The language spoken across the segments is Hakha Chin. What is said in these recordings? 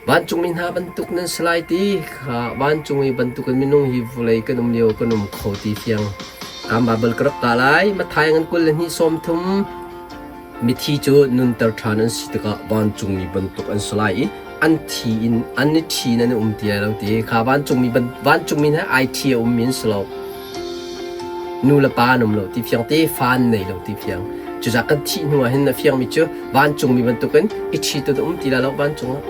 Vancungmi hna bantuk nan si lai ti kha vancung i bantukin minung hi vawlei kan um lio kan um kho ti fiang. Kan Baibal ka rak ta lai. Matthai ngan 22 30 Mithi cu nunter ṭhan an si tikah vancungmi bantuk an si lai i an thi in an i ṭhi in an i um ti lai lo ti kha vancungmi vancungmi hna ai ṭhi a ummi an si lo. Nu le pa an um lo ti fiang te, fa an nei lo ti fiang. Cucaah kan thih hnu ah hin a fiangmi cu vancungmi bantukin i ṭhi tu um ti lai lo vancung ah.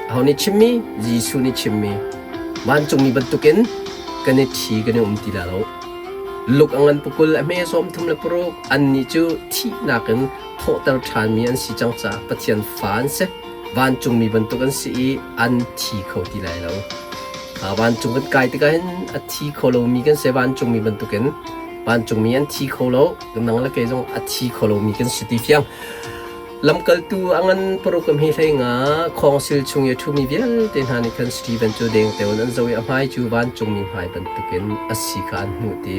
Aho nih chimmi? Jesuh nih chimmi. Vancungmi bantukin kan i ṭhi kan i um ti lai lo. Luk a ngan pukul a hme 36 annih cu thihnak in thawhter ṭhanmi an si cang caah Pathian fa an si. Vancungmi bantuk an si i an thi kho ti lai lo. Vancung kan kai tikah hin a thi kho lomi kan si vancungmi bantukin vancungmi an thi kho lo nang le kei zong a thi kho lomi kan si ti fiang. Lamkaltu a ngan paruk a hme hlei nga khawngsil chung i a ṭhumi vialte hna nih khan Steven cu dengteo in an zoh i a hmai cu vancungmi hmai bantukin a si kha an hmuh ti.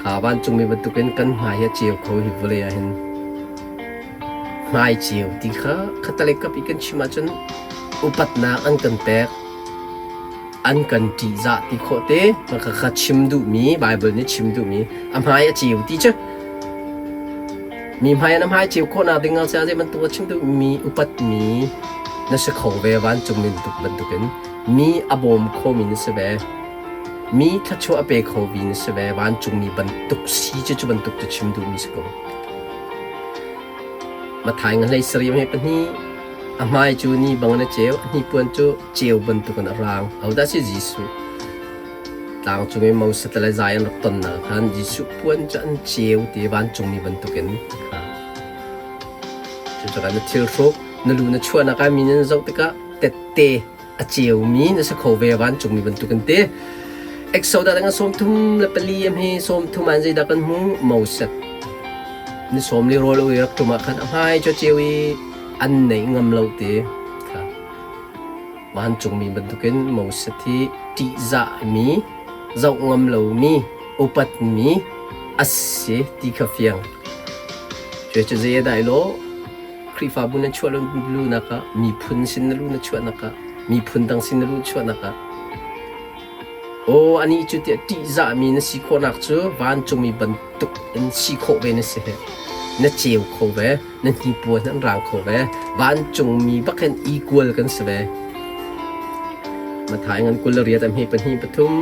Kha vancungmi bantukin kan hmai hi a ceu kho hi vawlei ah hin hmai ceu ti kha khatalei kap i kan chim ahcun upatnak an kan pek an kan ṭihzah ti khawh te ka chim duhmi Baibal nih chim duhmi a hmai a ceu ti cu mi hmai an hmai ceu khawhnak ding ah zei bantuk a chim duhmi upatmi na si kho ve vancung min tuk bantukin mi a bawm khomi na si ve mi thluachuah a pe kho mi na si ve vancungmi bantuk si cu cu bantuk cu chim duhmi si ko Matthai nga hlei sarih he pahnih a hmai cu ni bang in a ceu a hnipuan cu ceu bantukin a raang. Ahodah si Jesuh? Tlangcung i Moses le Zai an rak tonnak khan Jesuh puan cu an ceu ti vancungmi bantukin kha. Cucaah na thil hruk, na lu na chuahnak ah mi nan zoh tikah tette a ceumi na si kho ve vancungmi bantukin te. Exodus dang 34 am hi 30 an zeidah kan hmu Moses ni sawm li rawl ui rak tum ah khan a hmai cu ceu i an neih ngam lo te kha Vancungmi bantukin Moses hi ṭihzahmi, zoh ngam lomi, upatmi a si ti kha fiang. Cuai cu zei a dai law, Khrihfabu na chuah lunak ah, miphun sin na lu na chuahnak ah, miphun dang sin na lu chuahnak ah, aw anih cu tiah ṭihzahmi na si khawhnak cu vancungmi bantuk in si khawh ve na si he. Na ceu kho ve. Na hnipuan an rang kho ve. Vancungmi bak hin equal kan si ve. Mathai ngan 28 a hme pahnih pathum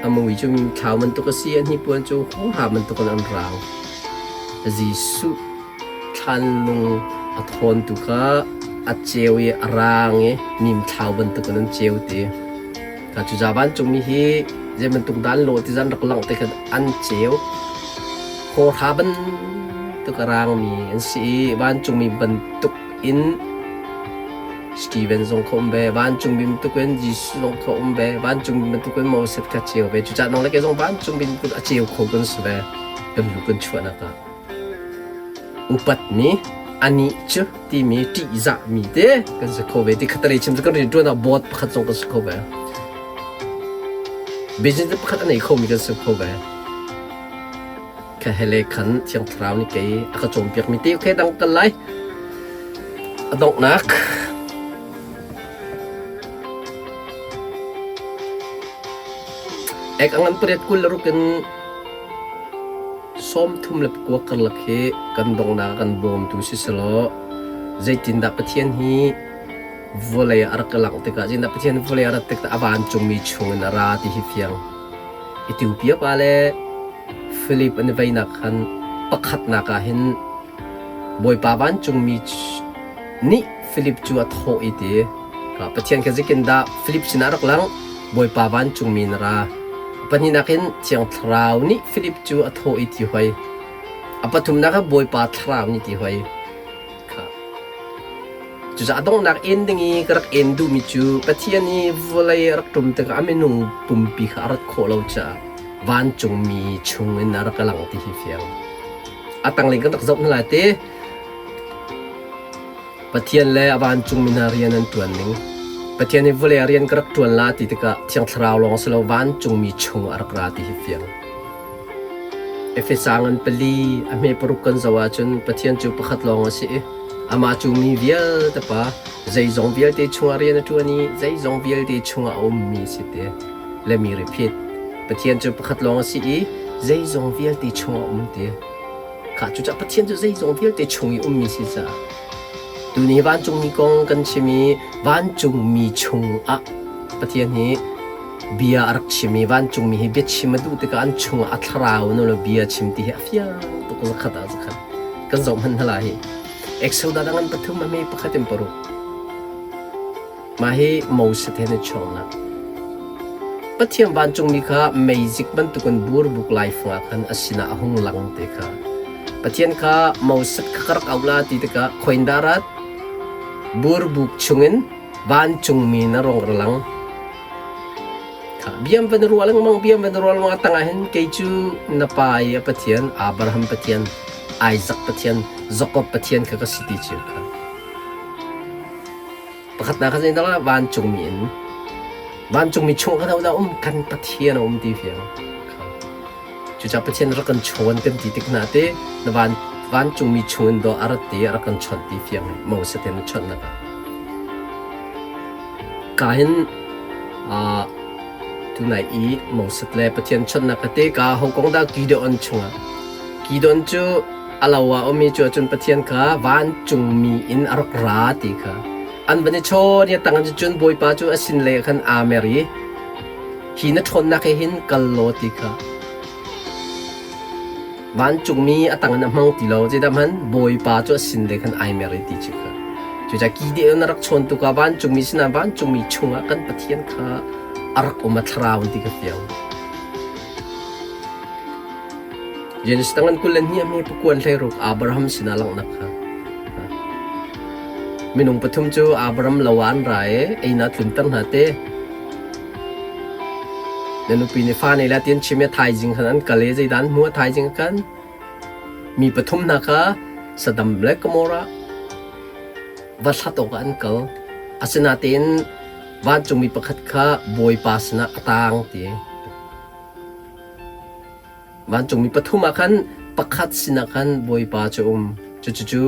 a mui cu thlau bantuk a si a hnipuan cu huha bantuk in an rang. Jesuh thlanlung a thawn tu kha a ceu i a rang i mimthlau bantuk in an ceu ti. Ka cu ja vancungmi hi zei bantuk dan lo ti zan rak langh te khan an ceu. Hawhra bantuk a rangmi an si i vancungmi bantuk in Steven zong kha um ve, vancungmi bantuk in Jesuh zong kha um ve, vancungmi bantuk in Moses kha ceu ve. Cucaah nang le kei zong vancungmi bantuk a ceu kho kan si ve. Kan lu kan chuahnak ah. Upatmi anih cu timi ṭihzahmi te kan si kho ve. Ti khatalei chim cu kan rianṭuan ah board pakhat zong kan si kho ve. Business pakhat a nei khomi kan si kho ve. Ka hele khan Thiang Thlarau nih kei a ka cawnpiakmi te okay dang kal lai. A donghnak Ek angan pariat 26 in 39 karlak hi kan donghnak kan bawmtu si selaw zeitindah Pathian hi vawlei ah a rak langh tikah zeitindah Pathian vawlei a rat tikah a vancungmi chungin a ra ti hi fiang. Ethiopia pa le Philip an i veinak khan pakhatnak ah hin Bawipa vancungmi nih Philip cu a thawh i ti Pathian kha zeitindah Philip sinah a rak langh Bawipa vancungmi na ra. Pahnihnak in Thiang Thlarau nih Philip cu a thawh i ti hoi. A pathumnak ah Bawipa Thlarau nih ti hoi. Cucaah a donghnak en ding i ka rak en duhmi cu Pathian i vawlei a rak ṭum tikah a minung pumpi kha a rat khawh lo caah vancungmi chungin a rak lang ti hi fiang. A tanglei kan rak zoh hna lai te. Pathian le a vancungmi hna rian an ṭuan ning. Pathian i vawlei ah rian ka rak ṭuan la ti tikah Thiang Thlarau lawng si lo vancungmi chung a rak ra ti hi fiang. Efesa ngan pali a hme paruk kan zoh ahcun Pathian cu pakhat lawng a si i. Amah cu mi vialte pa, zeizong vialte chungah rian a ṭuan i zeizong vialte chungah a ummi si te. Let me repeat. Pathian cu pakhat lawng a si i zeizong vialte chungah a um te. Kha cucaah Pathian cu zeizong vialte chung i ummi si caah tuni vancungmi kong kan chim i vancungmi chungah Pathian hi bia a rak chim i vancungmi hi biachim a duh tikah an chungah a thlarau no bia chim ti hi a fiang tuk zakhat ah zakhat kan zoh hmanh hna lai hi. Exodus a ngan pathum a hme pakhat in paruk. Mah hi Moses he na chuaknak. Pathian vancungmi kha meizik bantukin burbuk laifang ah khan a sinah a hung lang te kha. Pathian kha Moses kha ka rak auh la ti tikah khoin dah rat? Burbuk chungin vancungmi na rong ra lang. Kha biam van ruah lengmang biam van ruah lengmang a tangah hin kei cu na pa i a Pathian Abraham Pathian Isaac Pathian Jacob Pathian kha ka si ti cu kha. Pakhatnak kha zeidah vancungmi in vancungmi chung kan hodah um kan Pathian a um ti fiang. Cucaah Pathian rak kan chawn kan ti tik hna te na van vancungmi chung in dawh a rat ti a rak kan chawnh ti fiang Moses te na chawnhnak ah. Ka hin tunai i Moses le Pathian chawnhnak ka te ka Hong Kong dah Gideon chungah Gideon cu a lo ah ummi cu cun Pathian kha vancungmi in a rak ra ti kha an van i chawn i a tang in cun Bawipa cu a sin lei ah khan aa mer i hi na ṭhawnnak he hin kal law ti kha vancungmi a tang in a hmang ti lo zeidah hmanh Bawipa cu a sin lei khan ai mer i ti cu kha cucaah Gideon a rak chawn tuk ah vancungmi sinah vancungmi chungah kan Pathian kha a rak um a thlarau ti ka fiang. Genesis tangan 22 a mi pakuan hleiruk Abraham sinah langhnak kha. Minung pathum cu Abraham lo ah an ra i einak tlunter hna te. Na nupi nih fa nei la ti an chim i thaizing khan an kal i zeidah an hmuh a thaizing khan mi pathum hna kha Sadam le Gomorrah va hlat awkah an kal. Asinain vancungmi pakhat kha Bawipa sinah a taang ti. Vancungmi pathum ah khan pakhat sinah khan Bawipa cu a um. Cucu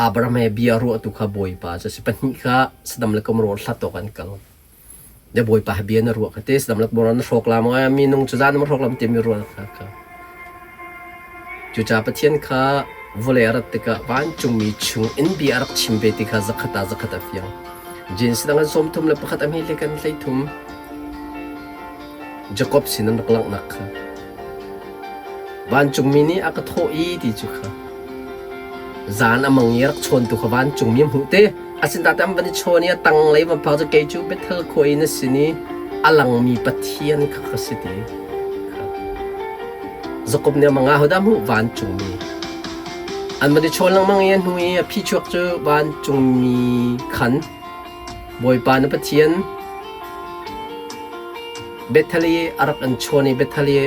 Abraham he bia ruahtu kha Bawipa cu a si. Pahnih kha Sadam le Gomorrah hlat awk an kal. Na Bawipa he bia na ruah kha te Sadam le Gomorrah na hrawk la maw minung cu zan na hrawk lam timi ruah kha kha. Cucaah Pathian kha vawlei a rat tikah vancungmi chung in bia a rak chim ve ti kha zakhat ah zakhat a fiang. Genesis dang an 31 a hme le kan 33. Jakob sin an rak langhnak kha vancungmi nih a ka thawh i ti cu kha zan a mang i a rak chawntu kha vancungmi a hmuh te asintate an van i chawn i a tanglei van phak cu kei cu Bethel khua i na sin i a langmi Pathian kha ka si ti Jakob nih a mang ah hodah hmuh vancungmi an van i chawn lengmang i a hnu i a phichuak cu vancungmi khan Bawipa na Pathian Bethel i a rak an chawn i Bethel i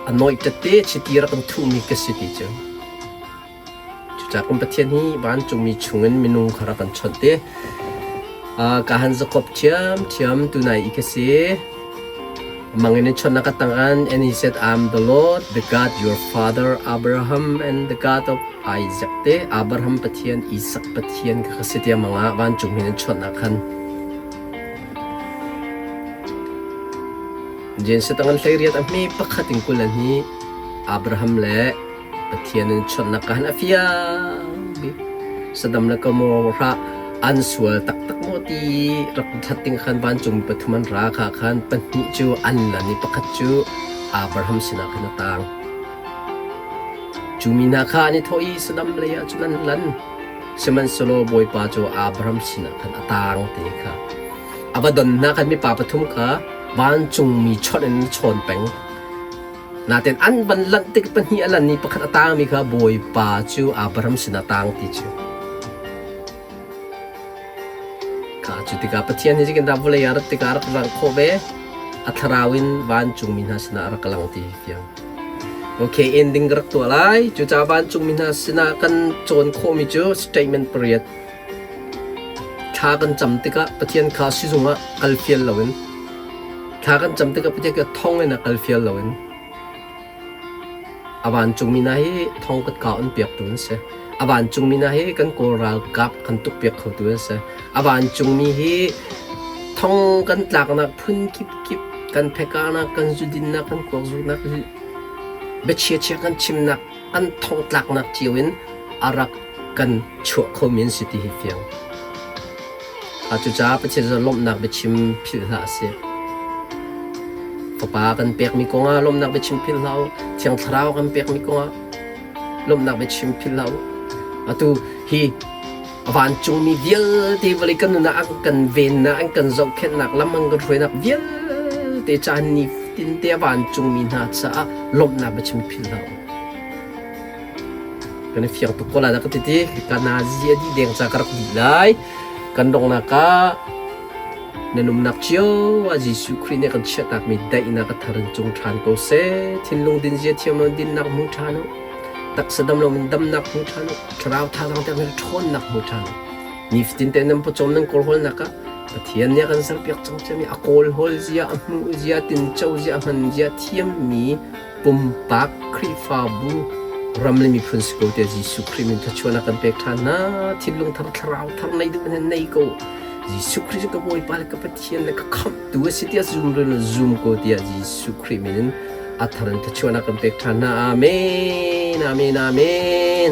a nawih tete chiti rak an thuhmi ka si ti cu. Cucaah kan Pathian hi vancungmi chungin minung kha rak kan chawnh te. Ka han Jacob ṭhiamṭhiam tunai i ka si. Mangin in chawnhnak ka tang and he said, I'm the Lord, the God your father Abraham and the God of Isaac te Abraham Pathian, Isak Pathian kha ka si tiah mangah vancung hin in chawnhnak khan Genesis tangan 18 a hme pakhat in kul hi Abraham le Pathian in chawnhnak ka han a fiang bik. Sadam le Gomorrah an sual taktak maw ti rak that ding khan vancung pathum an ra kha khan pahnih cu an lan i pakhat cu Abraham sinah khan a tang. Cu mi hna kha an i thawh i Sadam lei ah cun an lan. Sihmanhsehlaw Bawipa cu Abraham sinah khan a tang te kha. A va don hna khan mipa pathum kha vancungmi chawnh in chawn peng. Nain an van lanh tik pahnih a lan i pakhat a tangmi kha Bawipa cu Abraham sinah tang ti cu. Kha cu tikah Pathian hi zeitindah vawlei ah rat tikah a rak rang khawh ve? A thlarau in vancungmi hna sinah a rak lang ti hi fiang. Okay, ending ka rak tuah lai. Cucaah vancungmi hna sinah kan cawn khawhmi cu statement pariat. Thla kan cam tikah Pathian kha sizung ah kal fial loin thla kan cam tikah Pathian kha thong in a kal fial loin a vancungmi hna hi thong katka on piaktu an si. A vancungmi hna hi kan Kawl ralkap kan tukpiak khotu an si. A vancungmi hi thong kan tlaknak phun kipkip kan phekahnak, kan zudinnak, kan kuakzuknak, biachiachia kan chimnak, kan thongtlaknak cio in a rak kan chuah khomi an si ti hi fiang. Cucaah Pathian cu lawmhnak biachim philh hlah a si. Fapa kan pekmi kongah lawmhnak biachim philh hlah u. Thiang Thlarau kan pekmi kongah lawmhnak biachim philh hlah u. Atu hi vancungmi vialte vawlei kan nun ah an kan vennak, an kan zohkhenhnak, lam an kan hruainak vialte caah nifatinte a vancungmi hna caah lawmhnak biachim philh hlah u. Kan i fiang tuk ko lai dah ka ti ti. Ka nazi a dih deng ca ka rak dih lai. Kan donghnak ah nan umnak cio ah Jesuh Khrih nih kan chiahtakmi daihnak a thar in cung ṭhan ko seh. Thinlung din zia thiam lo dinnak hmu ṭhan u. Taksa dam lo in damnak hmu ṭhan u. Thlarau thazaang te in ṭhawnnak hmu ṭhan u. Nifatin te nan pawcawm nan kawlhawlnak ah Pathian nih a kan serpiak cang ciami a kawlhawl zia, a hmuh zia, tinco zia, a hman zia thiammi pumpak Khrihfabu ram le miphun si ko tiah Jesuh Khrih min thluachuahnak kan pek ṭhan hna. Thinlung thar thlarau thar nei duh in nei ko. Jesuh Khrih cu ka Bawipa le ka Pathian le ka khamhtu a si tiah zum rin zum ko tiah Jesuh Khrih min in a thar in thluachuahnak kan pek ṭhan hna. Amen. Amen. Amen.